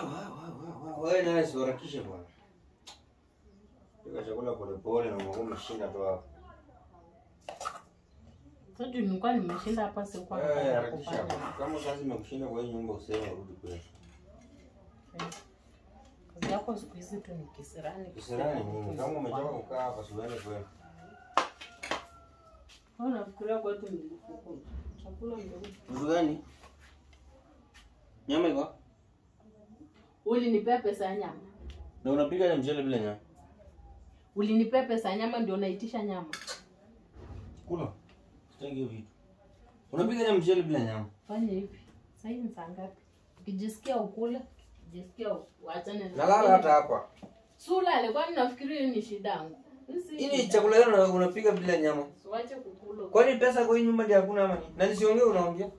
Wow. Wewe naye usiharakishe bwana. Pika chakula pole pole na mwangu umeshinda tu hapo. Sasa nilikuwa nimeshinda hapa sikuwa na. Harakisha. Kama kazi imekushinda kwa hii nyumba useme urudi kwetu. Kazi yako siku hizi tu ni kisirani. Kisirani nini? Kama umechoka kukaa hapa si uende kwenu. Wewe unafikiria kwetu ni kuku. Chakula ndio. Mtu gani? Nyama iko? Ulinipea pesa ya nyama. Na unapika na mchele bila nyama? Ulinipea pesa ya nyama ndio unaitisha nyama. Kula. Sitaki hiyo vitu. Unapika na mchele bila nyama. Fanya hivi. Sasa ni saa ngapi? Ukijisikia ukule, ukijisikia uachane na. Nalala hata hapa. Sula alikuwa ninafikiria ni shida yangu. Hii chakula yenu unapika bila nyama. Usiache kukula. Kwani pesa kwa hii nyumba ndio hakuna ama ni? Na nisiongee unaongea?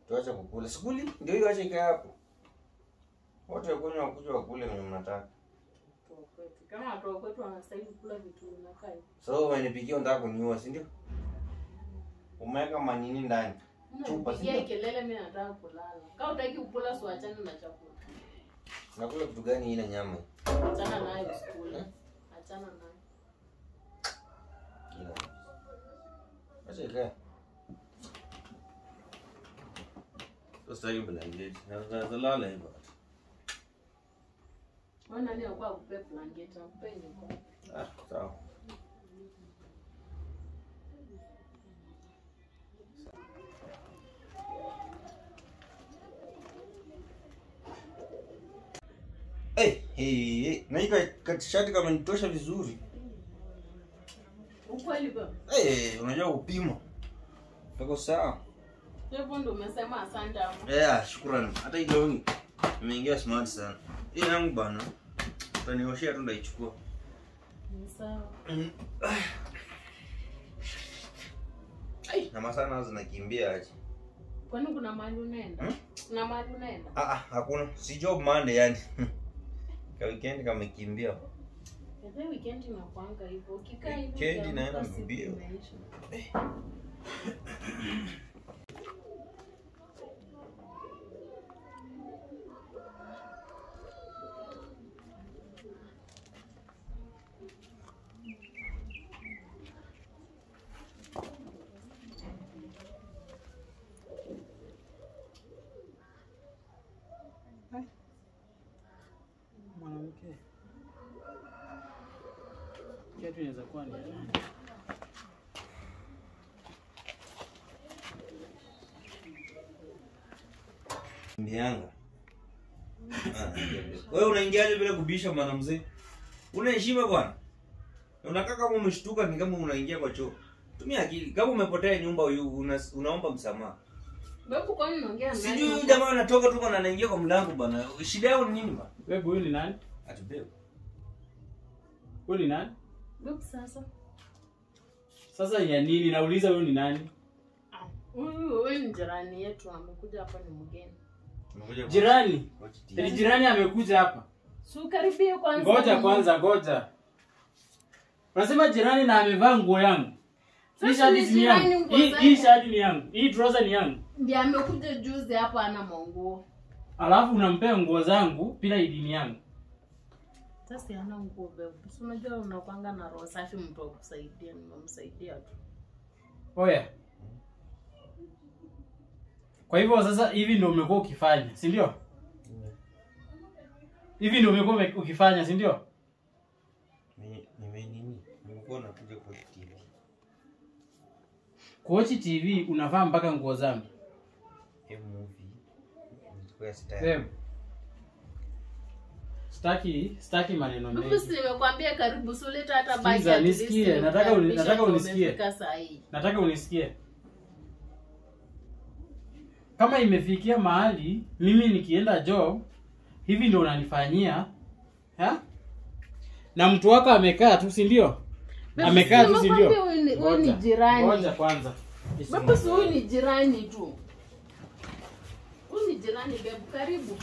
Tuache kukula. Sikuli ndio hiyo, acha ikae hapo. Wote wakunywa wakuja wakule wenye mnataka. Kama watu kwetu wanastahili kula vitu vinakaa hivi. So umenipikia unataka kuniua, si ndio? Umeweka manini ndani? Chupa si ndio? Kelele mimi nataka kulala. Kama hutaki kukula si uachane na chakula. Nakula kitu gani ina nyama? Achana nayo usikule. Achana nayo. Acha ikae. Sasa hivi blanketi. Na zalala hivyo. Wewe nani alikuwa akupe blanketi? Akupe niko. Ah, sawa. Hey, na hii shati kama nitosha vizuri. Ukweli baba. Unajua kupima. Tuko sawa. Hapo ndo umesema asante hapo. Yeah, shukrani. Hata hii longi imeingia smart sana. Hii yangu bana. Utanioshia tu ndaichukua. Ni sawa. Ai, na masana zinakimbia aje. Kwani kuna mahali unaenda? Kuna mahali unaenda? Ah, hakuna. Si job Monday yani. Kwa weekend kama kimbia. Kwa weekend inakuanga hivyo. Ukikaa hivi weekend inaenda mbio. Mwanamke. Kiatu inaweza kuwa ni nani? Mbianga. Wewe unaingiaje bila kubisha mwana mzee? Una heshima bwana? Unakaa kama umeshtuka ni kama unaingia kwa choo. Tumia akili. Kama umepotea nyumba unaomba msamaha. Babu kwa nini unaongea naye? Sijui huyu jamaa anatoka tu bwana anaingia kwa mlango bwana. Shida yao ni nini bwana? Wewe huyu ni nani? Ati babe. Huyu ni nani? Babu sasa. Sasa ya nini? Nauliza huyu ni nani? Huyu ni jirani yetu amekuja hapa ni mgeni. Jirani? Ni jirani amekuja hapa. Si ukaribie kwanza. Ngoja kwanza, ngoja. Unasema jirani na amevaa nguo yangu. Hii shati ni yangu. Hii shati ni yangu. Hii trouser ni yangu. Ndiye amekuja juzi hapa ana manguo. Alafu unampea nguo zangu bila idhini yangu. Sasa ana nguo babe. Si unajua unakuanga na roho safi mtu akusaidia, nimemsaidia tu. Oya. Kwa hivyo sasa hivi ndio umekuwa ukifanya, si ndio? Hivi ndio umekuwa ukifanya, si ndio? Mimi nini? Nimekuwa nakuja kwa TV. Kuochi TV unavaa mpaka nguo zangu. Movie. Nilikuwa sitaki. Sitaki maneno mengi. Mimi nimekuambia karibu suleta hata baki. Sikiza nisikie, nataka unisikie. Nataka unisikie. Kama imefikia mahali mimi nikienda job hivi ndio unanifanyia, ha? Na mtu wako amekaa tu, si ndio? Amekaa tu, si ndio? Huyu ni jirani. Ngoja kwanza. Babu si huyu ni jirani tu. Huyu ni jirani babu, karibu.